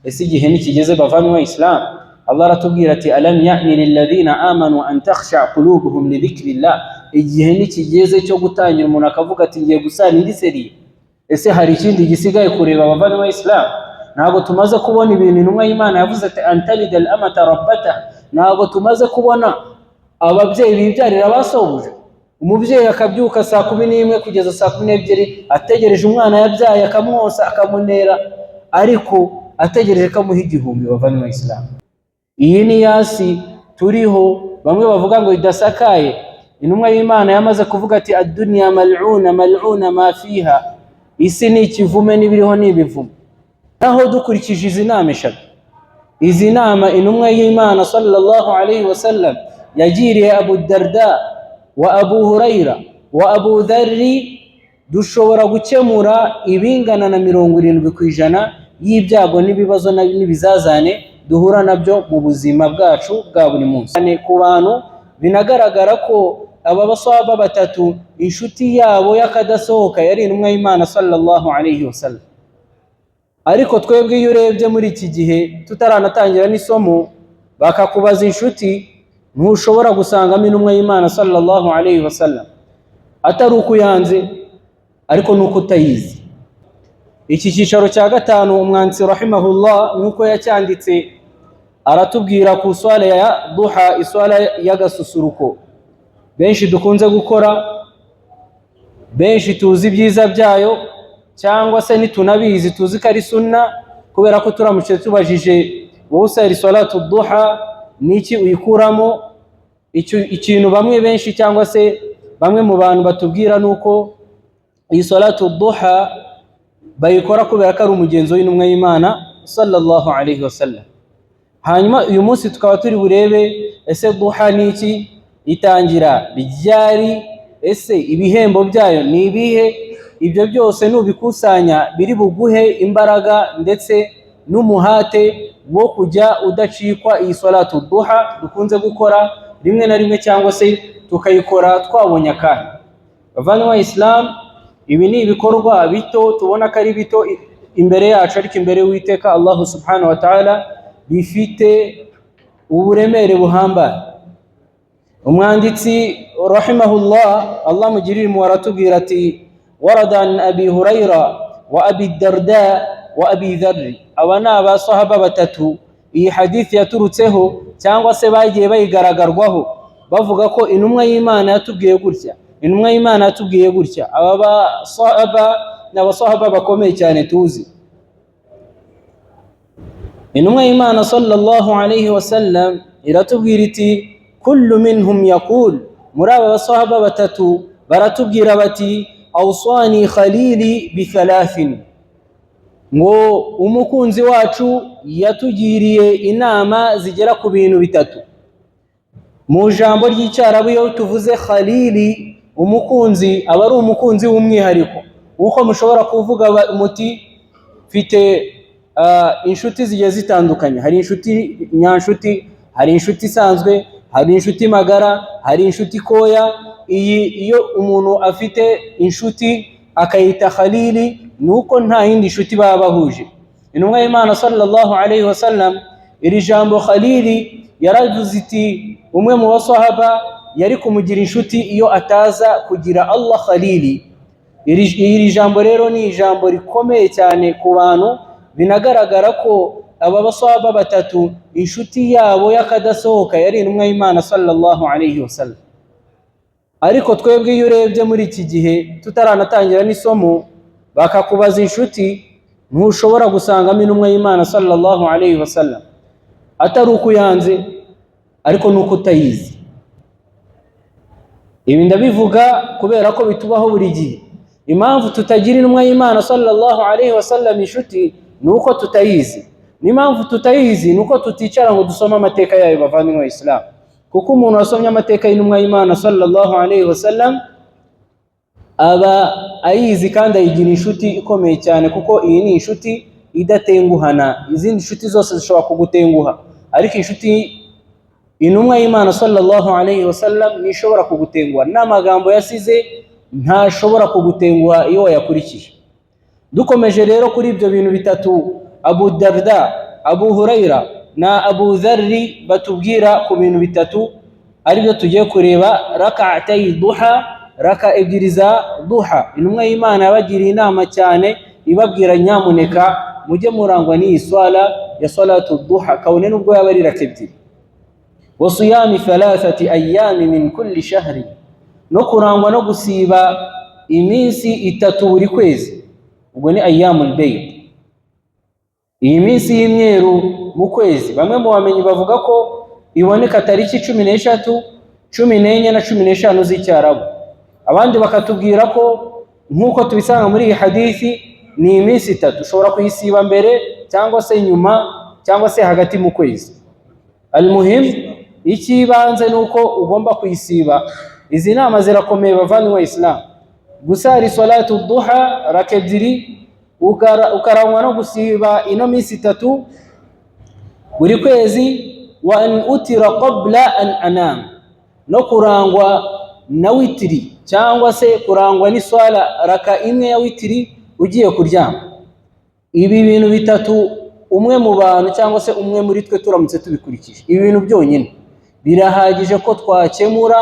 Ese igihe nikigeze, bavanywe Islam? Allah aratubwira ati: "ألم يأن للذين آمنوا أن تخشع قلوبهم لذكر الله." Igihe nikigeze cyo gutangira umuntu akavuga ati: "Ngiye gusana indi seri." Ese hari ikindi gisigaye kureba, abavandimwe Islam? Ntabwo tumaze kubona ibintu intumwa y'Imana yavuze ati: "أن تلد الأمة ربتها"? Ntabwo tumaze kubona ababyeyi bibyarira basobuja? Umubyeyi akabyuka saa 11 kugeza saa 12 ategereje umwana yabyaye, akamwosa, akamunera, ariko ategereje ko amuha 1000. Bavandimwe Islam, iyi ni yasi turiho bamwe bavuga ngo idasakaye. Intumwa y'Imana yamaze kuvuga ati: "الدنيا ملعونة ملعون ما فيها." Isi ni ikivume, n'ibiriho ni ibivume. Naho dukurikije izi nama eshatu, izi nama intumwa y'Imana صلى الله عليه وسلم yagiriye Abu Darda wa Abu Hurayra wa Abu Dharri, dushobora gukemura ibingana na 70% y'ibyago n'ibibazo n'ibizazane duhura nabyo mu buzima bwacu bwa buri munsi. Ku bantu binagaragara ko aba baswahaba batatu inshuti yabo y'akadasohoka yari intumwa y'Imana صلى الله عليه وسلم. Ariko twebwe iyo urebye muri iki gihe, tutaranatangira n'isomo, bakakubaza inshuti, ntushobora gusangamo intumwa y'Imana صلى الله عليه وسلم. Atari uko uyanze, ariko nuko utayizi. Iki cyicaro cya gatanu, umwanditsi رحمه الله nk'uko yacyanditse, aratubwira ku swala ya duha, iswala y'agasusuruko benshi dukunze gukora, benshi tuzi ibyiza byayo, cyangwa se nitunabizi tuzi ko ari sunna, kubera ko turamutse tubajije: "Wowe usari صلاة الضحى, niki uyikuramo?" Ikintu bamwe benshi cyangwa se bamwe mu bantu batubwira ni uko iyi صلاة الضحى bayikora kubera ko ari umugenzo w'intumwa y'Imana صلى الله عليه وسلم. Hanyuma uyu munsi tukaba turi burebe: ese duha ni iki? Itangira ryari? Ese ibihembo byayo ni ibihe? Ibyo byose nubikusanya biri buguhe imbaraga ndetse n'umuhate wo kujya udacikwa iyi صلاة الضحى dukunze gukora rimwe na rimwe, cyangwa se tukayikora twabonye akanya. Bavandimwe Islam, ibi ni ibikorwa bito tubona ko ari bito imbere yacu, ariko imbere y'Uwiteka Allahu سبحانه وتعالى bifite uburemere buhambaye. Umwanditsi رحمه الله, Allah mugirire impuhwe, aratubwira ati: "ورد عن أبي هريرة وأبي الدرداء وأبي ذر." Aba ni abasahaba batatu iyi hadithi yaturutseho, cyangwa se bagiye bayigaragarwaho bavuga ko intumwa y'Imana yatubwiye gutya, intumwa y'Imana yatubwiye gutya. Aba basahaba ni abasahaba bakomeye cyane tuzi. Intumwa y'Imana صلى الله عليه وسلم iratubwira iti: "كل منهم يقول." Muri aba basahaba batatu baratubwira bati: "أوصاني خليلي بثلاث." Ngo umukunzi wacu yatugiriye inama zigera ku bintu bitatu. Mu ijambo ry'Icyarabu, iyo tuvuze خليلي, umukunzi, aba ari umukunzi w'umwihariko, nk'uko mushobora kuvuga muti: "Mfite inshuti zigiye zitandukanye." Hari inshuti nyanshuti, hari inshuti isanzwe, hari inshuti magara, hari inshuti koya. Iyi iyo umuntu afite inshuti akayita خليلي, ni uko nta yindi nshuti baba bahuje. Intumwa y'Imana صلى الله عليه وسلم, iri jambo خليلي, yaravuze iti: umwe mu basahaba yari kumugira inshuti iyo ataza kugira Allah خليلي. Iri jambo rero ni ijambo rikomeye cyane ku bantu. Binagaragara ko aba basahaba batatu inshuti yabo y'akadasohoka yari intumwa y'Imana صلى الله عليه وسلم. Ariko twebwe iyo urebye muri iki gihe, tutaranatangira n'isomo, bakakubaza inshuti, ntushobora gusangamo intumwa y'Imana صلى الله عليه وسلم. Atari uko uyanze, ariko nuko utayizi. Ibi ndabivuga kubera ko bitubaho buri gihe. Impamvu tutagira intumwa y'Imana صلى الله عليه وسلم inshuti ni uko tutayizi, n'impamvu tutayizi ni uko tuticara ngo dusome amateka yayo, bavandimwe Isilamu. Kuko umuntu wasomye amateka y'intumwa y'Imana صلى الله عليه وسلم aba ayizi kandi ayigira inshuti ikomeye cyane, kuko iyi ni inshuti idatenguhana. Izindi nshuti zose zishobora kugutenguha, ariko inshuti intumwa y'Imana صلى الله عليه وسلم ntishobora kugutenguha, n'amagambo yasize ntashobora kugutenguha iyo wayakurikije. Dukomeje rero kuri ibyo bintu bitatu Abu Darda Abu Huraira na Abu Dharri batubwira ku bintu bitatu aribyo tugiye kureba: rak'atay duha, raka ebyiri za duha. Intumwa y'Imana yabagiriye inama cyane, ibabwira: nyamuneka mujye murangwa n'iyi swala ya salatu duha, kabone nubwo yaba ari raka ebyiri. Wa siyami thalathati ayami min kulli shahri, no kurangwa no gusiba iminsi itatu buri kwezi, ubwo ni ayyamul bayd, iyi minsi y'imyeru mu kwezi. Bamwe mu bamenyi bavuga ko iboneka tariki 13, 14 na 15 z'Icyarabu. Abandi bakatubwira ko, nk'uko tubisanga muri iyi hadithi, ni iminsi itatu, ushobora kuyisiba mbere cyangwa se nyuma cyangwa se hagati mu kwezi. Almuhim, icy'ibanze ni uko ugomba kuyisiba. Izi nama zirakomeye, bavandimwe Islam. Gusari salatu duha raka ebyiri, ukarangwa no gusiba ino minsi itatu buri kwezi. Wa an utira qabla an anam, no kurangwa na witiri cyangwa se kurangwa n'iswala raka imwe ya witiri ugiye kuryama. Ibi bintu bitatu, umwe mu bantu cyangwa se umwe muri twe turamutse tubikurikije, ibi bintu byonyine birahagije ko twakemura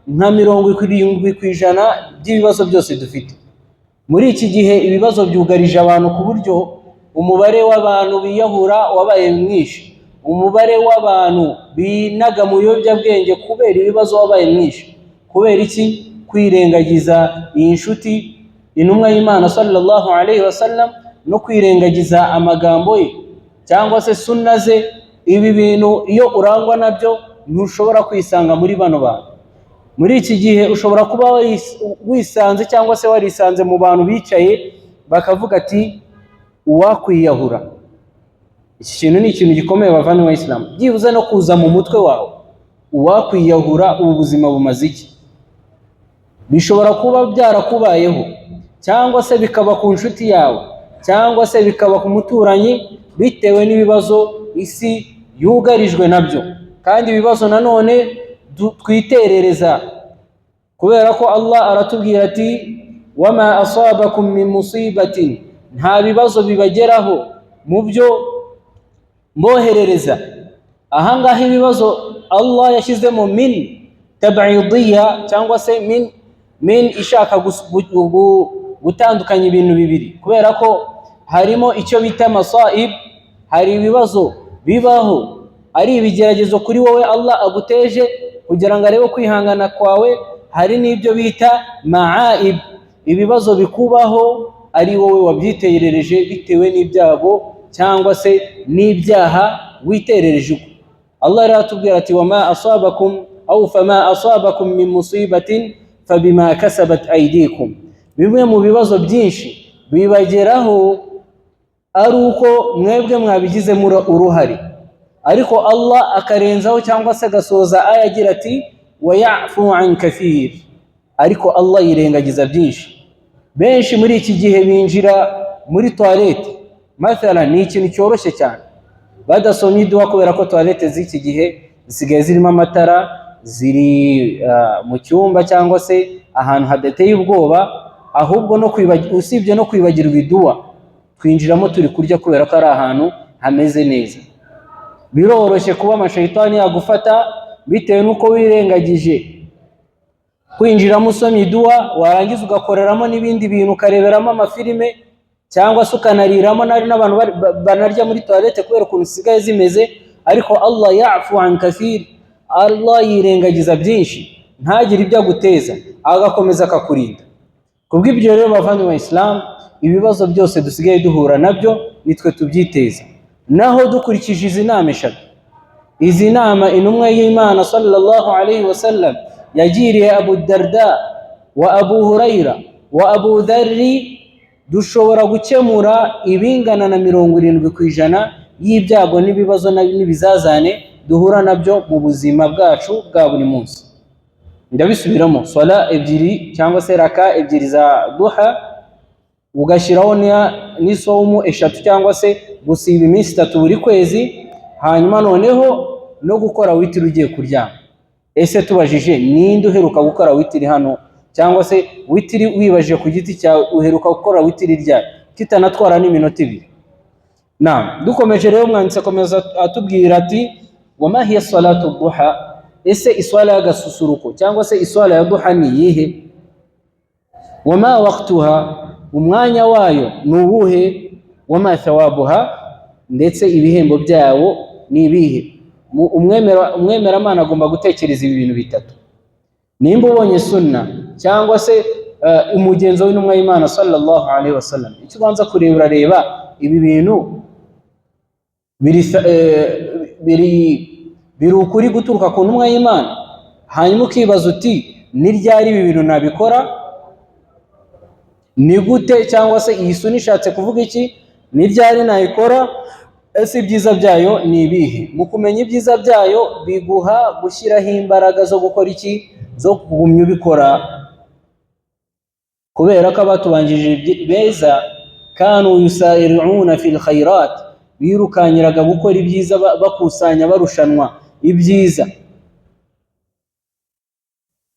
nka 70% by'ibibazo byose dufite muri iki gihe. Ibibazo byugarije abantu ku buryo umubare w'abantu biyahura wabaye mwinshi, umubare w'abantu binaga mu biyobyabwenge kubera ibibazo wabaye mwinshi. Kubera iki? Kwirengagiza iyi nshuti, intumwa y'Imana sallallahu alayhi wasallam, no kwirengagiza amagambo ye cyangwa se sunna ze. Ibi bintu iyo urangwa nabyo, ntushobora kwisanga muri bano bantu. Muri iki gihe ushobora kuba wisanze cyangwa se warisanze mu bantu bicaye bakavuga ati: "Uwakwiyahura." Iki kintu ni ikintu gikomeye, bavandimwe Isilamu. Byibuze no kuza mu mutwe wawe: uwakwiyahura, ubu buzima bumaze iki? Bishobora kuba byarakubayeho cyangwa se bikaba ku nshuti yawe cyangwa se bikaba ku muturanyi, bitewe n'ibibazo isi yugarijwe nabyo. Kandi ibibazo nanone twiterereza, kubera ko Allah aratubwira ati: "Wama asabakum min musibatin", nta bibazo bibageraho mu byo mboherereza. Ahangaha ibibazo Allah yashyizemo min tab'idiyya cyangwa se min ishaka gutandukanya ibintu bibiri, kubera ko harimo icyo bita masaib, hari ibibazo bibaho ari ibigeragezo kuri wowe Allah aguteje kugira ngo arebe kwihangana kwawe, hari n'ibyo bita ma'aib, ibibazo bikubaho ari wowe wabyiterereje bitewe n'ibyago cyangwa se n'ibyaha witerereje uko. Allah rero aratubwira ati: "Wama asabakum au fama asabakum min musibatin fabima kasabat aydikum", bimwe mu bibazo byinshi bibageraho ari uko mwebwe mwabigizemo uruhare. Ariko Allah akarenzaho cyangwa se agasoza aya agira ati: "Wayafu an kathir", ariko Allah yirengagiza byinshi. Benshi muri iki gihe binjira muri toilette mathalan, ni ikintu cyoroshye cyane, badasomye iduwa, kubera ko toilette z'iki gihe zisigaye zirimo amatara, ziri mu cyumba cyangwa se ahantu hadateye ubwoba. Ahubwo no usibye no kwibagirwa iduwa, twinjiramo turi kurya, kubera ko ari ahantu hameze neza. Biroroshye kuba amashayitani yagufata bitewe n'uko wirengagije kwinjiramo usomye iduwa, warangiza ugakoreramo n'ibindi bintu, ukareberamo amafilime cyangwa se ukanariramo. Nari n'abantu banarya muri toilette kubera ukuntu zisigaye zimeze. Ariko Allah yafu an kathir, Allah yirengagiza byinshi, ntagire ibyo aguteza, agakomeza akakurinda. Kubw'ibyo rero, bavandimwe Islam, ibibazo byose dusigaye duhura nabyo nitwe tubyiteza. Naho dukurikije izi nama eshatu, izi nama intumwa y'Imana sallallahu alayhi wasallam yagiriye Abu Darda wa Abu Huraira wa Abu Dharri, dushobora gukemura ibingana na 70% y'ibyago n'ibibazo n'ibizazane duhura nabyo mu buzima bwacu bwa buri munsi. Ndabisubiramo: swala ebyiri cyangwa se raka ebyiri za duha, ugashyiraho n'isawumu eshatu cyangwa se gusiba iminsi itatu buri kwezi, hanyuma noneho no gukora witiri ugiye kuryama. Ese tubajije, ninde uheruka gukora witiri hano? Cyangwa se witiri wibajije ku giti cyawe, uheruka gukora witiri ryari, kitanatwara n'iminota 2? Naam, dukomeje rero umwanditsi akomeza atubwira ati wama hiya salatu duha, ese iswala y'agasusuruko cyangwa se iswala ya duha ni iyihe? Wama waqtuha, umwanya wayo ni uwuhe? Wama thawabuha, ndetse ibihembo byawo ni ibihe? Umwemeramana agomba gutekereza ibi bintu bitatu. Nimba ubonye sunna cyangwa se umugenzo w'intumwa y'Imana sallallahu alaihi wasallam, icyo ubanza kureba, urareba ibi bintu biri ukuri guturuka ku ntumwa y'Imana, hanyuma ukibaza uti ni ryari ibi bintu nabikora, ni gute, cyangwa se iyi suna ishatse kuvuga iki, ni ryari nayikora, ese ibyiza byayo ni ibihe? Mu kumenya ibyiza byayo biguha gushyiraho imbaraga zo gukora iki, zo kugumya ubikora, kubera ko abatubanjirije beza kanu yusari'una fil khairat, birukanyiraga gukora ibyiza, bakusanya barushanwa ibyiza.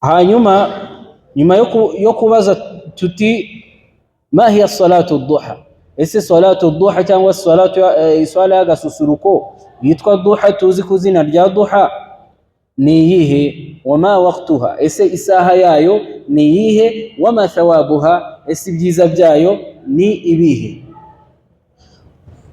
Hanyuma nyuma yo kubaza tuti ma hiya salatu duha, ese salatu duha cyangwa salatu iswala y'agasusuruko yitwa duha tuzi ku izina rya duha ni iyihe? Wama waqtuha, ese isaha yayo ni iyihe? Wama thawabuha, ese ibyiza byayo ni ibihe?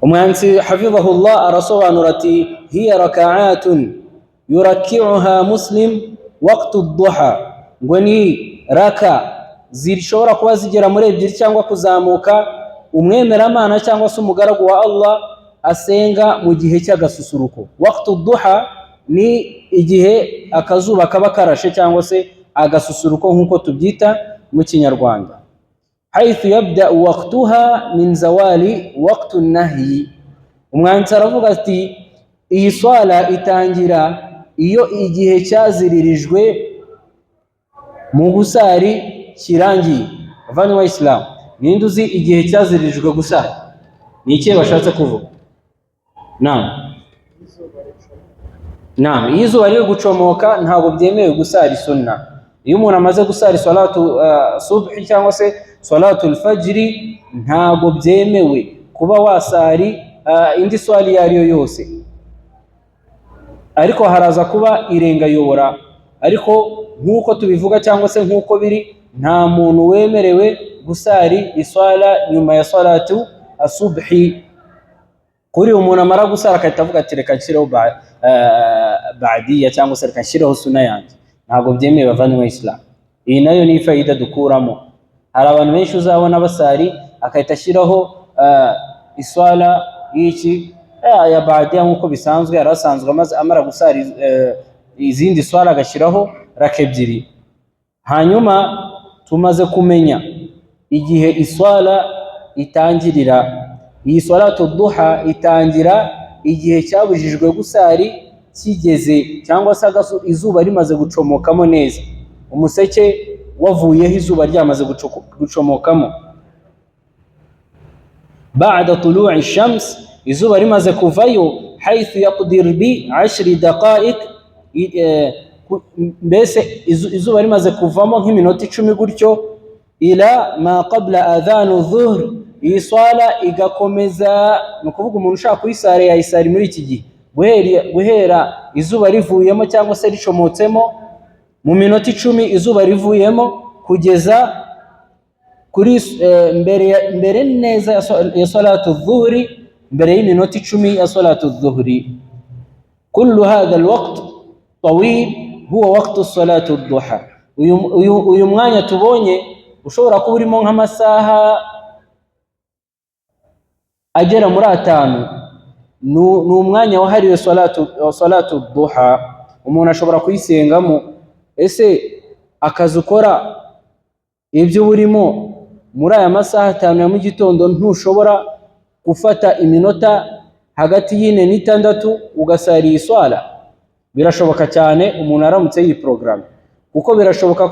Umwanditsi hafidhahullah arasobanura ati hiya raka'atun yurakki'uha muslim waqtu duha, ngo ni raka zishobora kuba zigera muri ebyiri cyangwa kuzamuka, umwemeramana cyangwa se umugaragu wa Allah asenga mu gihe cy'agasusuruko. Waqtu duha ni igihe akazuba kaba karashe cyangwa se agasusuruko nk'uko tubyita mu Kinyarwanda. Haythu yabda waqtuha min zawali waqtu nahyi, umwanditsi aravuga ati iyi swala itangira iyo igihe cyaziririjwe mu gusari kirangiye. Bavandimwe Islam, ninde uzi igihe cyaziririjwe gusari? Ni ikihe bashatse kuvuga? Naam. Naam, iyo izuba riri gucomoka ntabwo byemewe gusari sunna. Iyo umuntu amaze gusari salatu subhi cyangwa se salatu alfajiri, ntabwo byemewe kuba wasari indi swali iyo ari yo yose, ariko haraza kuba irengayobora. Ariko nk'uko tubivuga cyangwa se nk'uko biri, nta muntu wemerewe gusari iswala nyuma ya salatu asubhi. Kuri umuntu amara gusara akahita avuga ati reka nshyireho ba'diya cyangwa se reka nshyireho suna yanjye, ntabwo byemewe bavandimwe Islam. Iyi nayo ni fayida dukuramo. Hari abantu benshi uzabona basari akahita ashyiraho iswala y'iki ya ba'diya nk'uko bisanzwe, yari asanzwe amara gusari izindi swala agashyiraho raka ebyiri. Hanyuma tumaze kumenya igihe iswala itangirira. Iyi salatu duha itangira igihe cyabujijwe gusari kigeze, cyangwa se izuba rimaze gucomokamo neza, umuseke wavuyeho, izuba ryamaze gucomokamo. Ba'da tulu'i shams, izuba rimaze kuvayo, haythu yaqdir bi 10 daqa'iq, mbese izuba rimaze kuvamo nk'iminota 10 gutyo, ila ma qabla adhanu dhuhr, iyi swala igakomeza. Ni ukuvuga umuntu ushaka kuyisara yayisari muri iki gihe, guhera izuba rivuyemo cyangwa se ricomotsemo mu minota 10 izuba rivuyemo, kugeza kuri mbere neza ya salatu dhuhri, mbere y'iminota 10 ya salatu dhuhri. Kullu hadha alwaqt tawil huwa waqtu salatu duha. Uyu mwanya tubonye ushobora kuba urimo nk'amasaha agera muri 5, ni umwanya wahariwe salatu duha, umuntu ashobora kuyisengamo. Ese akazi ukora, ibyo urimo muri aya masaha 5 ya mu gitondo, ntushobora gufata iminota hagati y'4 na 6 ugasari iyi swala? Birashoboka cyane umuntu aramutse yiporogaramu, kuko birashoboka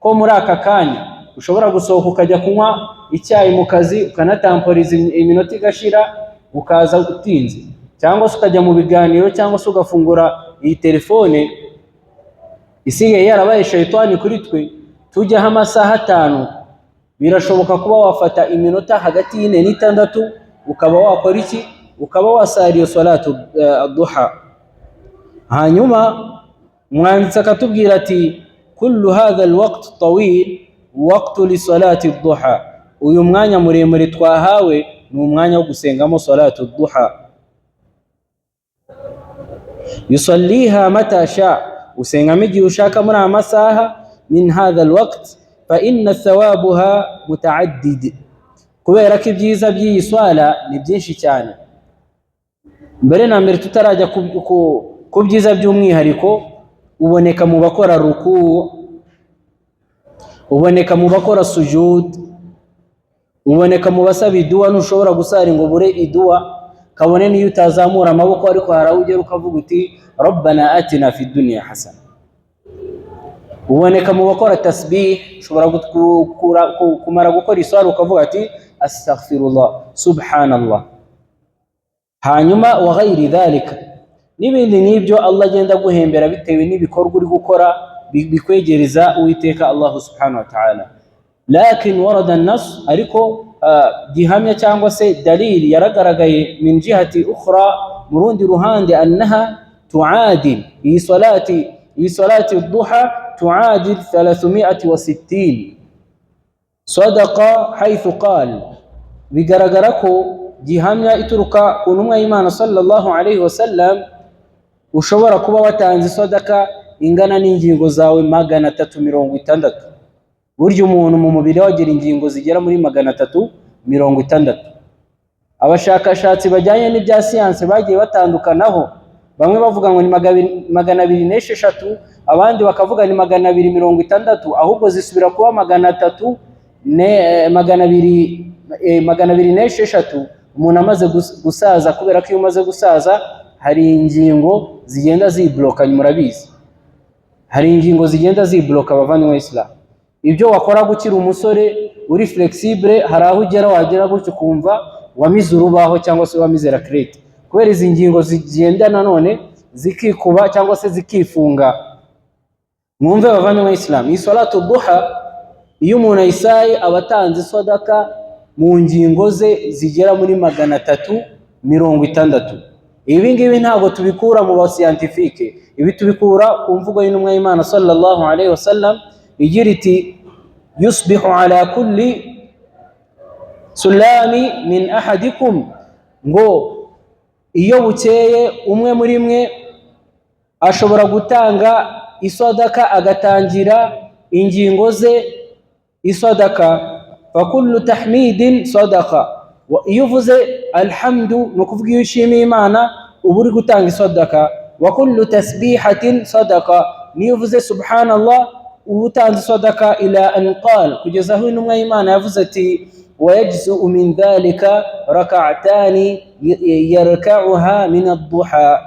ko muri aka kanya ushobora gusohoka ukajya kunywa icyayi mu kazi, ukanatamporiza iminota igashira, ukaza utinze, cyangwa se ukajya mu biganiro, cyangwa se ugafungura iyi telefone isigaye yarabaye shayitani kuri twe, tujyaho amasaha 5. Birashoboka kuba wafata iminota hagati y'4 na 6 ukaba wakora iki, ukaba wasara iyo salatu duha. Hanyuma umwanditsi akatubwira ati kullu hadha alwaqt tawil waqtu li salati duha, uyu mwanya muremure twahawe ni umwanya wo gusengamo salatu duha. Yusalliha mata sha, usengamo igihe ushaka muri aya masaha. Min hadha alwaqt fa inna thawabuha mutaaddid, kubera ko ibyiza by'iyi swala ni byinshi cyane. Mbere na mbere tutarajya ku byiza by'umwihariko, uboneka mu bakora rukuu, uboneka mu bakora sujud, uboneka mu basaba iduwa. Ntushobora gusara ngo ubure iduwa, kabone niyo utazamura amaboko, ariko hari aho ugera ukavuga uti rabbana atina fi dunya hasana. Uboneka mu bakora tasbih, ushobora kumara gukora iswara ukavuga ati astaghfirullah, subhanallah, hanyuma wa ghayri dhalika, n'ibindi nk'ibyo. Allah agenda aguhembera bitewe n'ibikorwa uri gukora bikwegereza Uwiteka Allah subhanahu wa ta'ala. Lakin warada an-nas, ariko gihamya cyangwa se dalili yaragaragaye min jihati ukhra, mu rundi ruhande, annaha tuadil, iyi salati duha tuadil 360 sadaqa, haythu qal, bigaragara ko gihamya ituruka ku ntumwa y'Imana sallallahu alayhi wasallam, ushobora kuba watanze isodaka ingana n'ingingo zawe 360. Burya umuntu mu mubiri we agira ingingo zigera muri 360. Abashakashatsi bajyanye n'ibya siyansi bagiye batandukanaho, bamwe bavuga ngo ni 206, abandi bakavuga ni 260, ahubwo zisubira kuba 300 ne 200, 206 umuntu amaze gusaza, kubera ko iyo umaze gusaza hari ingingo zigenda zibloka. Murabizi, hari ingingo zigenda zibloka, abavandimwe Islam. Ibyo wakora ukiri umusore uri flexible, hari aho ugera wagera gutyo ukumva wamize urubaho cyangwa se wamize raclette, kubera izi ngingo zigenda nanone zikikuba cyangwa se zikifunga. Mwumve bavandimwe Islam, iyi salatu duha iyo umuntu ayisaye aba atanze isodaka mu ngingo ze zigera muri 360. Ibi ngibi ntabwo tubikura mu bascientifique, ibi tubikura ku mvugo y'intumwa y'Imana sallallahu alayhi wasallam igira iti yusbihu ala kulli sulami min ahadikum, ngo iyo bukeye umwe muri mwe ashobora gutanga isodaka, agatangira ingingo ze isodaka. Fakullu tahmidin sadaqa, iyo uvuze alhamdu, ni ukuvuga iyo ushimiye Imana uba uri gutanga isodaka. Wa kullu tasbihatin sadaqa, niyo uvuze subhanallah uba utanze isodaka. Ila an qal, kugeza aho intumwa y'Imana yavuze ati wayajzu min dhalika rak'atani yarka'uha min ad-duha,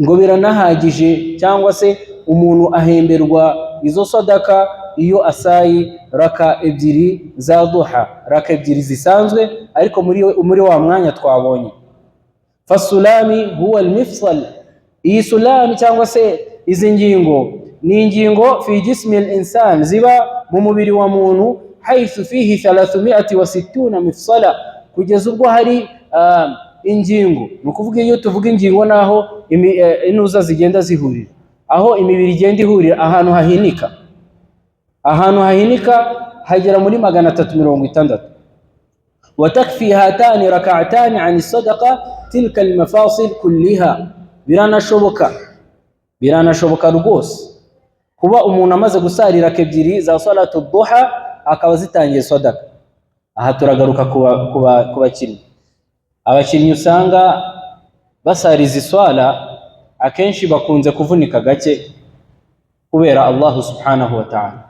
ngo biranahagije cyangwa se umuntu ahemberwa izo sadaka iyo asayi raka ebyiri za duha, raka ebyiri zisanzwe, ariko muri wa mwanya twabonye. Fasulami huwa almifsal, iyi sulami cyangwa se izi ngingo ni ingingo fi jismi al-insan, ziba mu mubiri wa muntu, haythu fihi 360 mifsala, kugeza ubwo hari ingingo, ni ukuvuga iyo tuvuga ingingo naho intuza zigenda zihurira, aho imibiri igenda ihurira, ahantu hahinika, ahantu hahinika hagera muri 360. Watakfi hatani rak'atani an sadaqa tilka almafasil kulliha, biranashoboka, biranashoboka rwose kuba umuntu amaze gusarira ebyiri za salatu duha akaba zitangiye sadaka. Aha turagaruka ku bakinnyi. Abakinnyi usanga basariza iswala akenshi bakunze kuvunika gake, kubera Allahu subhanahu wa ta'ala.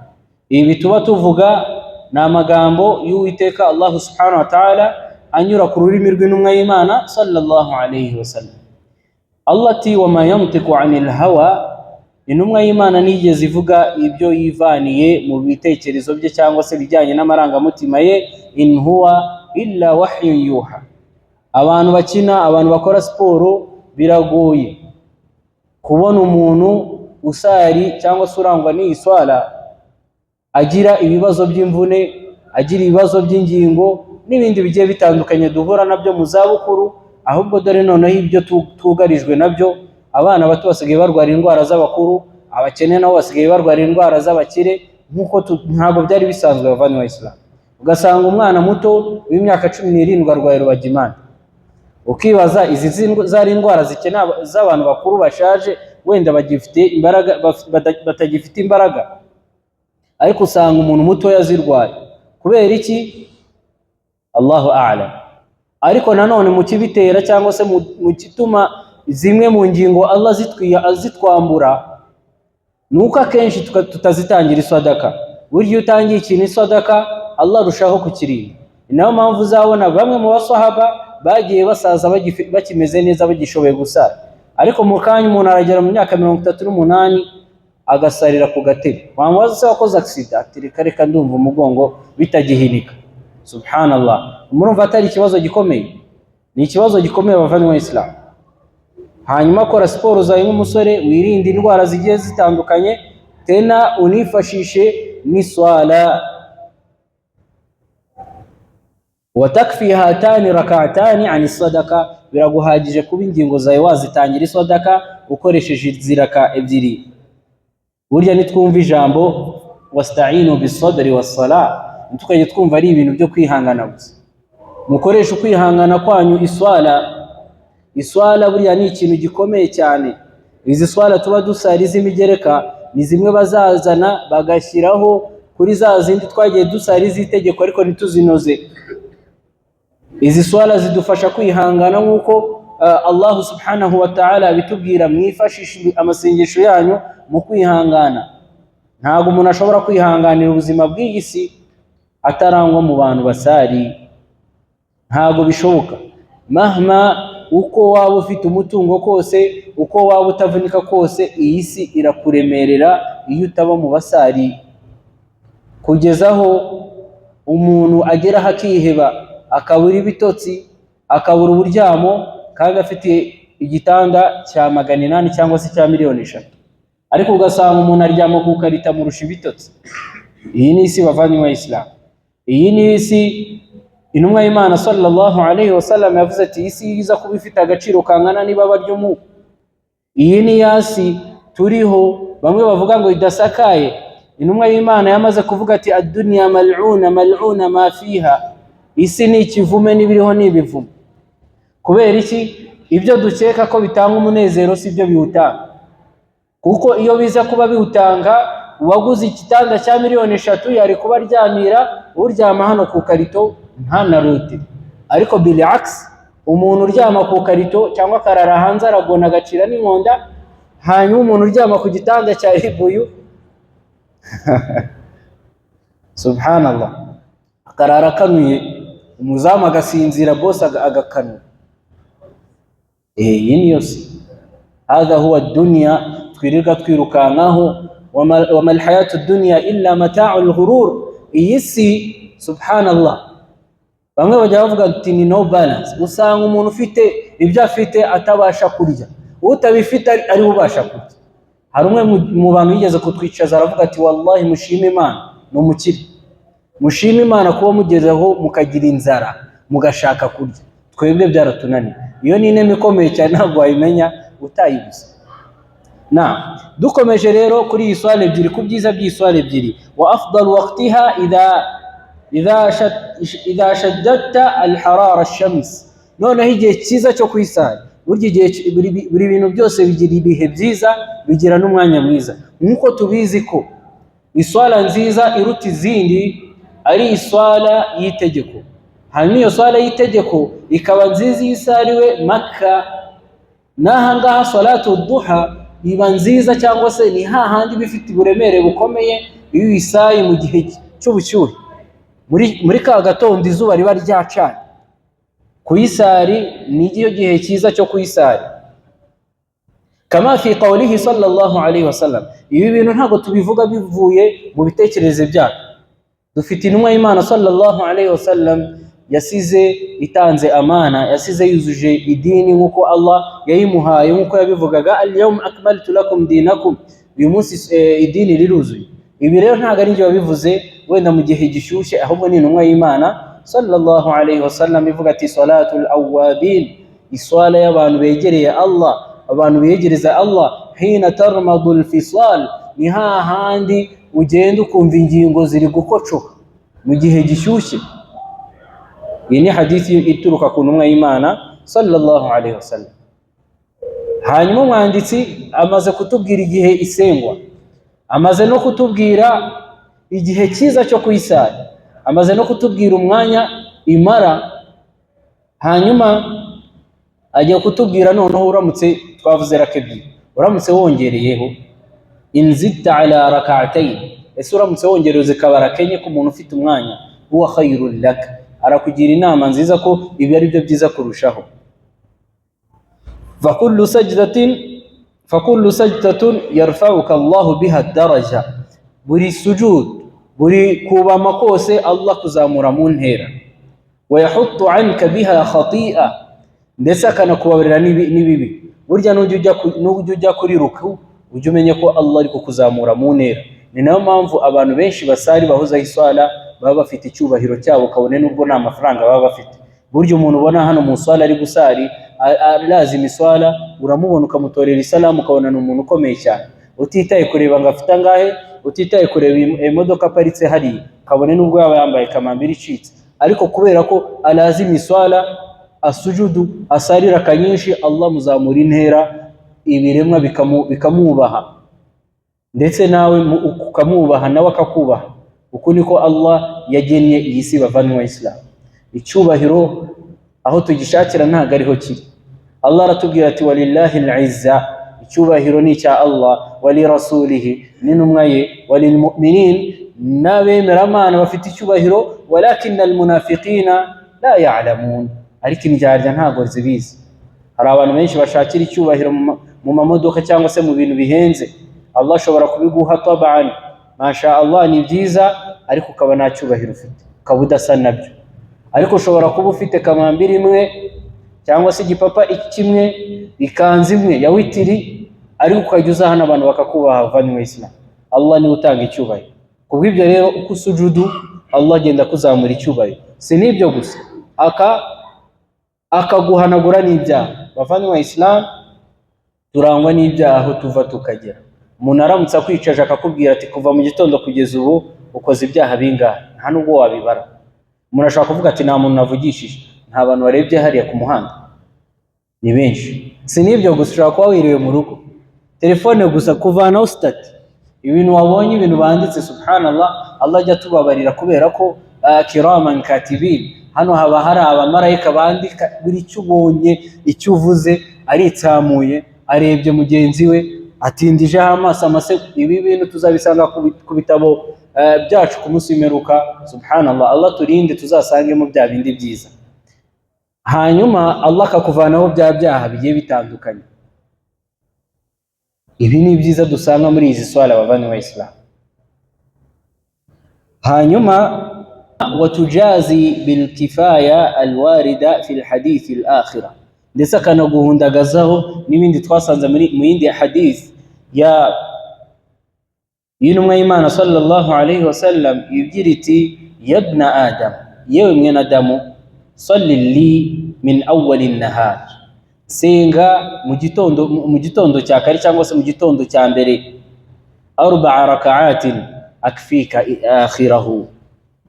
Ibi tuba tuvuga ni amagambo y'Uwiteka Allahu subhanahu wa ta'ala anyura ku rurimi rw'intumwa y'Imana sallallahu alayhi wasallam. Allah ati wama yantiqu anil hawa, intumwa y'Imana nigeze ivuga ibyo yivaniye mu bitekerezo bye cyangwa se bijyanye n'amarangamutima ye, in huwa illa wahyun yuha. Abantu bakina, abantu bakora siporo, biragoye kubona umuntu usari cyangwa se urangwa n'iyi swala agira ibibazo by'imvune, agira ibibazo by'ingingo n'ibindi bigiye bitandukanye duhura nabyo mu zabukuru. Ahubwo dore noneho ibyo twugarijwe nabyo, abana bato basigaye barwara indwara z'abakuru, abakene nabo basigaye barwara indwara z'abakire, nk'uko ntabwo byari bisanzwe bavandimwe Islam. Ugasanga umwana muto w'imyaka 17 arwaye rubagimpande, ukibaza izi zari indwara zikena z'abantu bakuru bashaje, wenda bagifite imbaraga, batagifite imbaraga, ariko usanga umuntu mutoya azirwaye. Kubera iki? Allahu a'lam. Ariko nanone mu kibitera cyangwa se mu gituma zimwe mu ngingo Allah azitwambura, ni uko akenshi tutazitangira isadaka. Burya iyo utangiye ikintu isadaka, Allah arushaho kukirinda. Ni nayo mpamvu uzabona bamwe mu basahaba bagiye basaza bakimeze neza, bagishoboye gusara, ariko mu kanya umuntu aragera mu myaka 38 agasarira ku gatebe. Wamubaza se wakoze accident, ati reka reka ndumva umugongo bitagihinika. Subhanallah, murumva atari ikibazo gikomeye? Ni ikibazo gikomeye bavandimwe Islam. Hanyuma kora siporo zawe nk'umusore, wirinde indwara zigiye zitandukanye, tena unifashishe n'iswala. Watakfi hatani rak'atani ani sadaka, biraguhagije kuba ingingo zawe wazitangira isadaka ukoresheje iziraka ebyiri. Burya nitwumva ijambo wasta'inu bis-sabri was-salah, ntukajye twumva ari ibintu byo kwihangana gusa. Mukoreshe ukwihangana kwanyu iswala. Iswala buriya ni ikintu gikomeye cyane. Izi swala tuba dusari z'imigereka ni zimwe bazazana bagashyiraho kuri za zindi twagiye dusari z'itegeko ariko ntituzinoze. Izi swala zidufasha kwihangana nk'uko Allah subhanahu wa ta'ala abitubwira, mwifashishe amasengesho yanyu mu kwihangana. Ntabwo umuntu ashobora kwihanganira ubuzima bw'iyi si atarangwa mu bantu basari, ntabwo bishoboka. Mahma uko waba ufite umutungo kose, uko waba utavunika kose, iyi si irakuremerera iyo utaba mu basari. Kugeza aho umuntu ageraho akiheba, akabura ibitotsi, akabura uburyamo, kandi afite igitanda cya 800 cyangwa se cya 3 miliyoni, ariko ugasanga umuntu aryama ku karita amurusha ibitotsi. Iyi ni isi bavandimwe Islam, iyi ni isi. Intumwa y'Imana sallallahu alayhi wasallam yavuze ati isi iza kuba ifite agaciro kangana n'ibaba ry'umubu. Iyi ni yasi turiho, bamwe bavuga ngo idasakaye. Intumwa y'Imana yamaze kuvuga ati ad-dunya mal'una mal'una ma fiha, isi ni ikivume n'ibiriho ni ibivume. Kubera iki? Ibyo dukeka ko bitanga umunezero si byo biwutanga, kuko iyo biza kuba biwutanga, uwaguze igitanda cya 3 miliyoni yari kuba aryamira uryama hano ku karito ntanarute. Ariko bil'aks, umuntu uryama ku karito cyangwa akarara hanze aragona agacira n'inkonda, hanyuma umuntu uryama ku gitanda cya ribuyu subhanallah akarara akanuye, umuzamu agasinzira, boss agakanura. Iyi niyo si, hadha huwa dunya twirirwa twirukankaho. Wama alhayatu dunya illa mata'ul ghurur. Iyi si subhanallah, bamwe bajya bavuga ati ni no balance. Usanga umuntu ufite ibyo afite atabasha kurya, utabifite ari we ubasha kurya. Hari umwe mu bantu yigeze kutwicaza aravuga ati wallahi mushime Imana, ni umukire, mushime Imana kuba mugezeho mukagira inzara mugashaka kurya, twebwe byaratunaniye. Iyo ni inema ikomeye cyane, ntabwo wayimenya utayibuze. Na dukomeje rero kuri iyi swala ebyiri, ku byiza by'iyi swala ebyiri, wa afdalu waqtiha idha shaddadta alharara shams. Noneho igihe cyiza cyo kuyisari, burya igihe buri bintu byose bigira ibihe byiza, bigira n'umwanya mwiza. Nk'uko tubizi ko iswala nziza iruta izindi ari iswala y'itegeko, hanyuma iyo swala y'itegeko ikaba nziza iyo isariwe Maka. N'aha ngaha salatu duha iba nziza, cyangwa se ni hahandi iba ifite uburemere bukomeye iyo uyisaye mu gihe cy'ubushyuhe, muri ka gatondo izuba riba ryacanye. Kuyisari ni gihe cyiza cyo kuyisari, kama fi qawlihi sallallahu alayhi wasallam. Ibi bintu ntabwo tubivuga bivuye mu bitekerezo byacu. Dufite intumwa y'Imana sallallahu alayhi wasallam yasize itanze amana, yasize yuzuje idini nk'uko Allah yayimuhaye, nk'uko yabivugaga al-yawma akmaltu lakum dinakum, uyu munsi idini riruzuye. Ibi rero ntabwo ari njye wabivuze wenda mu gihe gishyushye, ahubwo ni intumwa y'Imana sallallahu alayhi wasallam ivuga ati salatul awwabin. Iswala y'abantu begereye Allah, abantu begereza Allah, hina tarmadu alfisal, ni hahandi ugenda ukumva ingingo ziri gukocoka mu gihe gishyushye. Iyi ni hadithi ituruka ku ntumwa y'Imana sallallahu alaihi wasallam. Hanyuma umwanditsi amaze kutubwira igihe isengwa, amaze no kutubwira igihe cyiza cyo kuyisara, amaze no kutubwira umwanya imara. Hanyuma agiye kutubwira noneho, uramutse twavuze raka ebyiri, uramutse wongereyeho, inzita ala rak'atayn, ese uramutse wongerewe zikaba raka enye ku muntu ufite umwanya, huwa khairul lak, arakugira inama nziza ko ibi ari byo byiza kurushaho. Fakullu sajdatun yarfa'uka Allahu biha daraja, buri sujud, buri kubama kose Allah kuzamura mu ntera. Wa yahuttu anka biha khati'a, ndetse akanakubabarira n'ibibi. Burya nujya ujya kuri ruku, ujye umenya ko Allah ari kukuzamura mu ntera. Ni nayo mpamvu abantu benshi basari bahozaho iswala baba bafite icyubahiro cyabo, kabone n'ubwo nta mafaranga baba bafite. Burya umuntu ubona hano mu swala ari gusari lazima iswala, uramubona ukamutorera isalamu, ukabona ni umuntu ukomeye cyane, utitaye kureba ngo afite angahe, utitaye kureba imodoka aparitse hariya, kabone n'ubwo yaba yambaye kamambiri icitse, ariko kubera ko alazima iswala, asujudu, asarira akanyinshi, Allah muzamura intera, ibiremwa bikamwubaha, ndetse nawe ukamwubaha, nawe akakubaha. Uku niko Allah yagennye iyi si, bavandimwe Islam. Icyubahiro aho tugishakira ntabwo ariho kiri. Allah aratubwira ati: "Walillahi al-izza", icyubahiro ni icya Allah, walirasulihi, n'intumwa ye, walilmuminin, n'abemeramana bafite icyubahiro, walakina almunafiqina la ya'lamun, ariko indyarya ntabwo zibizi. Hari abantu benshi bashakira icyubahiro mu mamodoka cyangwa se mu bintu bihenze. Allah ashobora kubiguha taban, masha Allah, ni byiza, ariko ukaba nta cyubahiro ufite, ukaba udasa nabyo. Ariko ushobora kuba ufite kamambiri imwe cyangwa se igipapa kimwe, ikanzu imwe ya witiri, ariko ukajya uza hano abantu bakakubaha. Bavandimwe Islam, Allah niwe utanga icyubahiro. Kubw'ibyo rero, uko usujudu, Allah agenda akuzamura icyubahiro. Si n'ibyo gusa, aka akaguhanagura n'ibyaha. Bavandimwe Islam, turangwa n'ibyaha aho tuva tukagera. Umuntu aramutse akwicaje akakubwira ati: "Kuva mu gitondo kugeza ubu ukoze ibyaha bingahe?" Nta nubwo wabibara. Umuntu ashobora kuvuga ati: "Nta muntu navugishije." Nta bantu barebye hariya ku muhanda? Ni benshi. Si n'ibyo gusa, ushobora kuba wiriwe mu rugo, telefone gusa, kuvanaho status, ibintu wabonye, ibintu banditse, subhanallah. Allah ajya atubabarira kubera ko kiraman katibin, hano haba hari abamarayika bandika buri icyo ubonye, icyo uvuze. Aritsamuye, arebye mugenzi we, atindijeho amaso amase. Ibi bintu tuzabisanga ku bitabo byacu ku munsi w'imperuka. Subhanallah, Allah turinde tuzasangemo bya bindi byiza. Hanyuma Allah akakuvanaho bya byaha bigiye bitandukanye. Ibi ni ibyiza dusanga muri izi swala, bavandimwe Islam. Hanyuma watujazi bilkifaya alwarida fi lhadithi alakhira, ndetse akanaguhundagazaho n'ibindi twasanze muri mu yindi hadith ya y'intumwa y'Imana sallallahu alayhi wasallam, igira iti: "Yabna Adam", yewe mwene Adamu, "salli li min awwali nahar", senga mu gitondo, mu gitondo cya kare cyangwa se mu gitondo cya mbere, arba'a raka'atin akfika akhirahu.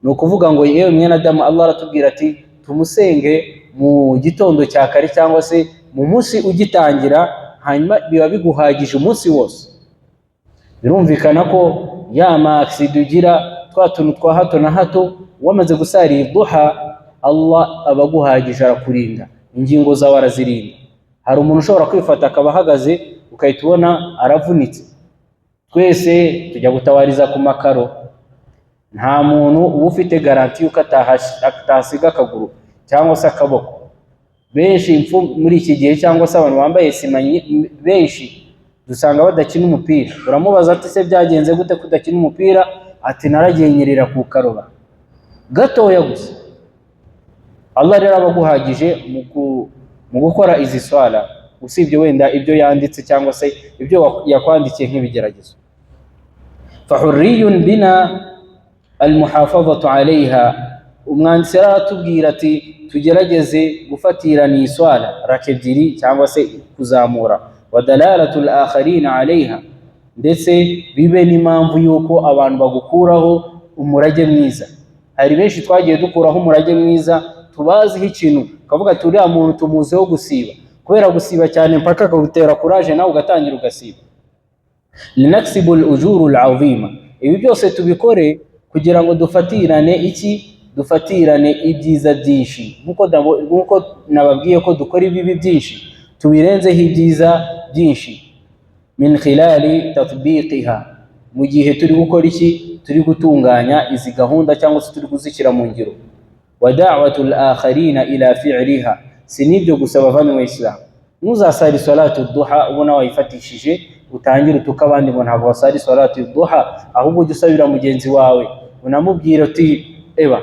Ni ukuvuga ngo yewe mwene Adamu, Allah aratubwira ati tumusenge mu gitondo cya kare cyangwa se mu munsi ugitangira, hanyuma biba biguhagije umunsi wose. Birumvikana ko ya ma accident ugira, twa tuntu twa hato na hato, wamaze gusarira duha, Allah aba aguhagije, arakurinda, ingingo zawe arazirinda. Hari umuntu ushobora kwifata akaba ahagaze ukahita ubona aravunitse. Twese tujya gutabariza ku makaro, nta muntu uba ufite garantie yuko atahasiga akaguru cyangwa se akaboko. Benshi impfu muri iki gihe cyangwa se abantu bambaye sima benshi dusanga badakina umupira. Uramubaza ati: "Se byagenze gute kudakina umupira?" Ati: "Naragiye nyerera ku karoba gatoya gusa." Allah rero aba aguhagije mu gukora izi swala, usibye wenda ibyo yanditse cyangwa se ibyo yakwandikiye nk'ibigeragezo. Fahurriyun bina almuhafazatu alayha. Umwanditsi aratubwira ati tugerageze gufatirana iyi swala raka ebyiri cyangwa se kuzamura, wa dalalatu al-akharina alayha, ndetse bibe n'impamvu y'uko abantu bagukuraho umurage mwiza. Hari benshi twagiye dukuraho umurage mwiza, tubaziho ikintu, ukavuga ati uriya muntu tumuziho gusiba, kubera gusiba cyane mpaka akagutera kuraje nawe ugatangira ugasiba. Linaksibu al-ujuru al-azima, ibi byose tubikore kugira ngo dufatirane iki? Dufatirane ibyiza byinshi. Nkuko nababwiye ko dukora ibibi byinshi, tubirenzeho ibyiza byinshi. Min khilali tatbiqiha, mu gihe turi gukora iki? Turi gutunganya izi gahunda cyangwa se turi kuzishyira mu ngiro. Wa da'watu al-akharina ila fi'liha, si n'ibyo gusa bavandimwe Islam, ntuzasari salatu duha ubona wayifatishije utangire utuka abandi ngo ntabwo wasari salatu duha, ahubwo ujye usabira mugenzi wawe unamubwira uti eba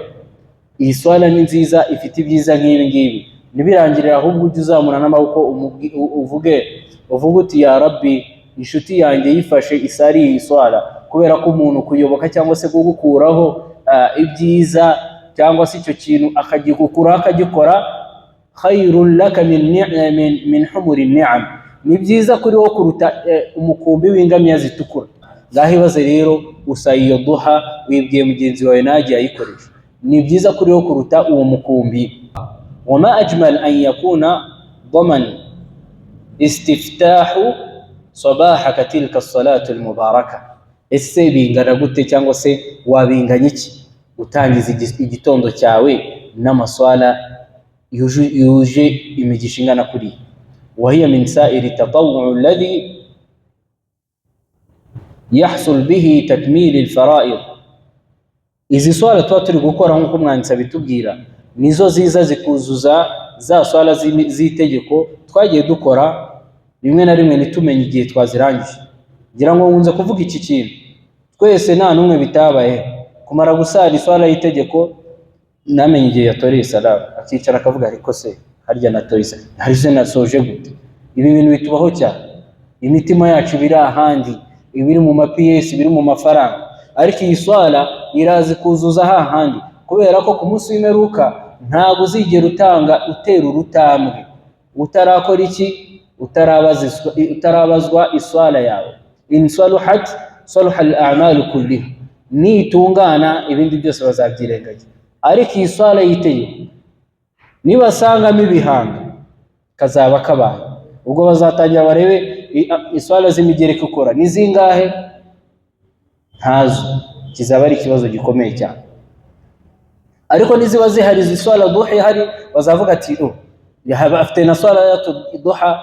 iyi swala ni nziza, ifite ibyiza nk'ibi ngibi. Ntibirangirire, ahubwo ujye uzamura n'amaboko uvuge uti ya Rabbi, inshuti yanjye yifashe isari iyi swala. Kubera ko umuntu kuyoboka cyangwa se kugukuraho ibyiza cyangwa se icyo kintu akagikukuraho akagikora, khairun laka min humuri ni'am, ni byiza kuri wowe kuruta umukumbi w'ingamiya zitukura. Ngaho ibaze rero, usaye iyo duha wibwiye mugenzi wawe nagiye ayikoresha, ni byiza kuri wowe kuruta uwo mukumbi. Wama ajmal an yakuna daman istiftahu sabahaka tilka salatu almubaraka, ese bingana gute cyangwa se wabinganya iki utangiza igitondo cyawe n'amaswala yuje imigisha ingana kuriya. Wahiya min sa'iri tatawwu alladhi yahsul bihi takmil alfara'id, izi swala tuba turi gukora nk'uko umwanditsi abitubwira nizo ziza zikuzuza za swala z'itegeko twagiye dukora rimwe na rimwe ntitumenye igihe twazirangije. Ngira ngo nkunze kuvuga iki kintu, twese nta n'umwe bitabaye kumara gusara iswala y'itegeko namenye igihe yatoreye salamu, akicara akavuga ariko se harya natoye hari se nasoje gute? Ibi bintu bitubaho cyane, imitima yacu iba iri ahandi, ibiri mu mapiyesi, ibiri mu mafaranga, ariko iyi swala irazi kuzuza hahandi, kubera ko ku munsi w'imperuka ntabwo uzigera utanga utera urutambwe utarakora iki? Utarabazwa iswala yawe. In saluhat saluha al-a'malu kulliha, nitungana ibindi byose bazabyirengagiza. Ariko iyi swala y'itegeko nibasangamo ibihanga kazaba kabaye, ubwo bazatangira barebe iswala z'imigereka ukora ni zingahe, ntazo, kizaba ari ikibazo gikomeye cyane. Ariko niziba zihari izi swala duha ihari, bazavuga ati oh, afite na swala ya duha,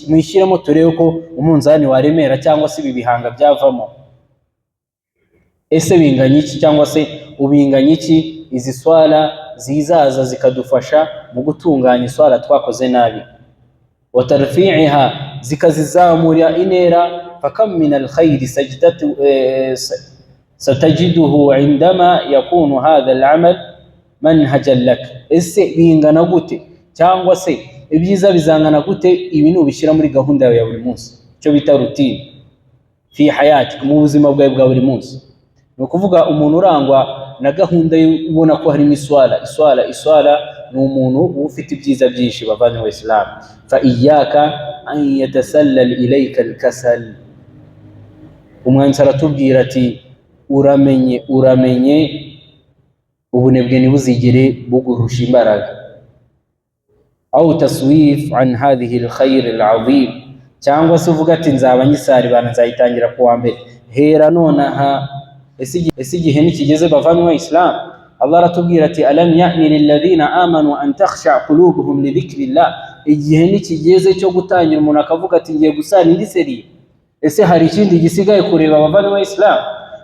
muyishyiremo turebe ko umunzani waremera cyangwa se ibi bihanga byavamo. Ese binganya iki cyangwa se ubinganya iki izi swala zizaza zikadufasha mu gutunganya iswala twakoze nabi, wa tarfi'iha, zikazizamura intera. Fakam min alkhayri sajdatu satajiduhu indama yakunu hadha al'amal manhajan lak, ese bingana gute cyangwa se ibyiza bizangana gute ibi nubishyira muri gahunda yawe ya buri munsi, icyo bita routine fi hayati, mu buzima bwawe bwa buri munsi. Ni ukuvuga umuntu urangwa na gahunda ubona ko harimo iswala iswala iswala, ni umuntu uba ufite ibyiza byinshi bavandimwe Islam. Fa iyyaka an yatasallal ilayka alkasal, umwanditsi aratubwira ati uramenye uramenye ubunebwe ntibuzigere bugurusha imbaraga. Au taswif an hadhihi alkhair alazim, cyangwa se uvuga ati nzaba nyisari bana nzayitangira kuwa mbere, hera nonaha. Ese igihe nikigeze bavandimwe Islam? Allah aratubwira ati alam ya'ni lilladhina amanu an takhsha qulubuhum li dhikrillah, igihe nikigeze cyo gutangira umuntu akavuga ati ngiye gusara indi seri. Ese hari ikindi gisigaye kureba abavandimwe Islam?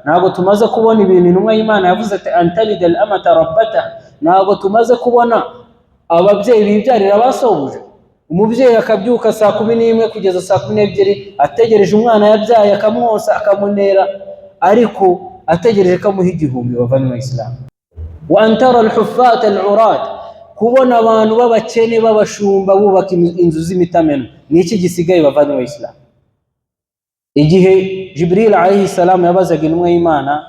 Ntabwo tumaze kubona ibintu intumwa y'Imana yavuze ati antalida al-amata rabbata, ntabwo tumaze kubona ababyeyi bibyarira basobuja. Umubyeyi akabyuka saa 11 kugeza saa 12 ategereje umwana yabyaye, akamwosa akamunera, ariko ategereje ko amuha igihumbi. Bavandimwe Islam, wa antara al-huffat al-urat, kubona abantu b'abakene b'abashumba bubaka inzu z'imitamenwa, ni iki gisigaye bavandimwe Islam? Igihe Jibril alayhi salam yabazaga intumwa y'Imana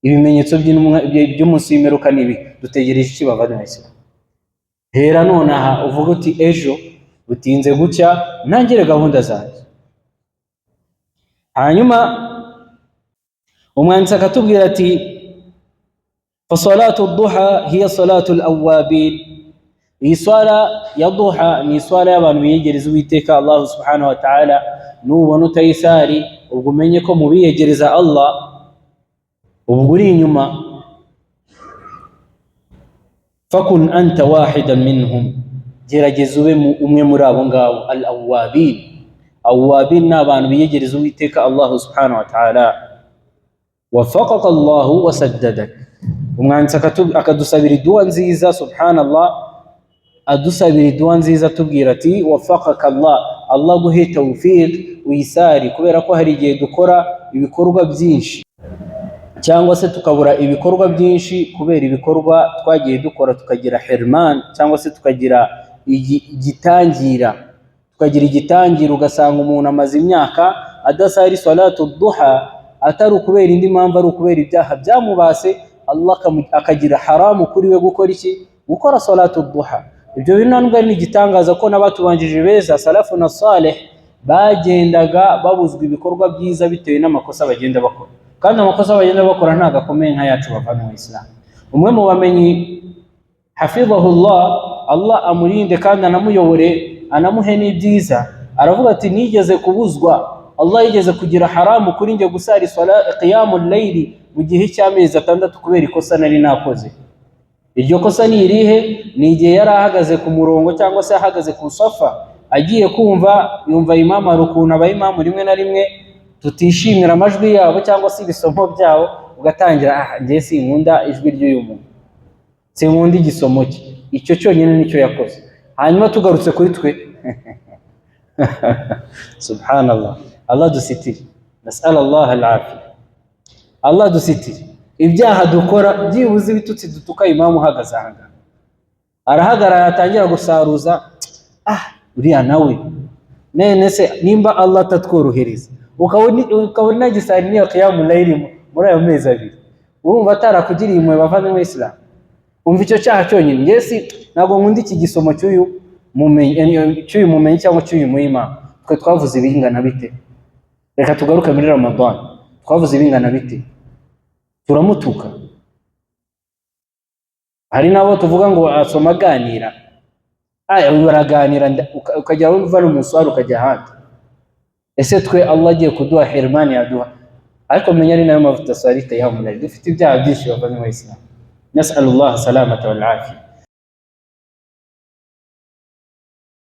Ibimenyetso by'umunsi w'imperuka ni ibi. Dutegereje iki, bavandimwe? Hera nonaha uvuga uti ejo butinze gucya ntangire gahunda zanjye. Hanyuma umwanditsi akatubwira ati fasalatu duha hiya salatu al-awwabin. Iyi swala ya duha ni iswala y'abantu biyegereza Uwiteka Allah subhanahu wa ta'ala. Nubona utayisari, ubwo umenye ko mu biyegereza Allah ubwo uri inyuma. Fakun anta wahidan minhum, gerageza ube umwe muri abo ngabo al awwabin. Awwabin ni abantu biyegereza Uwiteka Allah subhanahu wa ta'ala. Wafaqaka Allahu wasaddadak. Umwanditsi akadusabira iduwa nziza, subhanallah, adusabira iduwa nziza atubwira ati wafaqaka Allah, Allah guhe tawfiq uyisari, kubera ko hari igihe dukora ibikorwa byinshi cyangwa se tukabura ibikorwa byinshi kubera ibikorwa twagiye dukora, tukagira hirman cyangwa se tukagira igitangira, tukagira igitangira, ugasanga umuntu amaze imyaka adasari salatu duha, atari ukubera indi mpamvu, ari ukubera ibyaha byamubase. Allah akagira haramu kuri we gukora iki? Gukora salatu duha. Ibyo bintu ntabwo ari igitangaza ko n'abatubanjije beza, salafu na saleh, bagendaga babuzwa ibikorwa byiza bitewe n'amakosa bagenda bakora, kandi amakosa bagenda bakora ntabwo akomeye nk'ayacu, bavana mu Islam. Umwe mu bamenyi hafidhahullah, Allah amurinde kandi anamuyobore anamuhe n'ibyiza, aravuga ati nigeze kubuzwa, Allah yigeze kugira haramu kuri njye gusari sala qiyamul layli mu gihe cy'amezi 6 kubera ikosa nari nakoze. Iryo kosa ni irihe? Ni igihe yari ahagaze ku murongo cyangwa se ahagaze ku safa, agiye kumva yumva imamu, hari ukuntu abayimamu rimwe na rimwe tutishimira amajwi yabo cyangwa se ibisomo byabo, ugatangira ah njye sinkunda ijwi ry'uyu muntu, sinkunda igisomo cye. Icyo cyonyine nicyo yakoze. Hanyuma tugarutse kuri twe, subhanallah, Allah dusitire, nasala Allah al-afiya, Allah dusitire ibyaha dukora, byibuze ibitutsi dutuka imamu uhagaze aha ngaha, arahagarara atangira gusaruza, ah uriya nawe nene se. Nimba Allah atatworohereza ukabona nagisari niyo qiyamul layli muri ayo mezi 2, urumva atarakugiriye impuhwe, bavandimwe Islam? Umva icyo cyaha cyonyine, njye si ntabwo nkunda iki gisomo cy'uyu mumenyi cyangwa cy'uyu muyimamu. Twe twavuze ibingana bite? Reka tugaruke muri Ramadan, twavuze ibingana bite? Turamutuka. Hari n'abo tuvuga ngo asoma aganira, baraganira, ukajya uva no mu muswari ukajya ahandi. Ese twe Allah agiye kuduha hirmani yaduha? Ariko menya ari nayo mavuta swari qiyamul layli. Dufite ibyaha byinshi, bavandimwe Islam, nasalullah salamata wal afiya.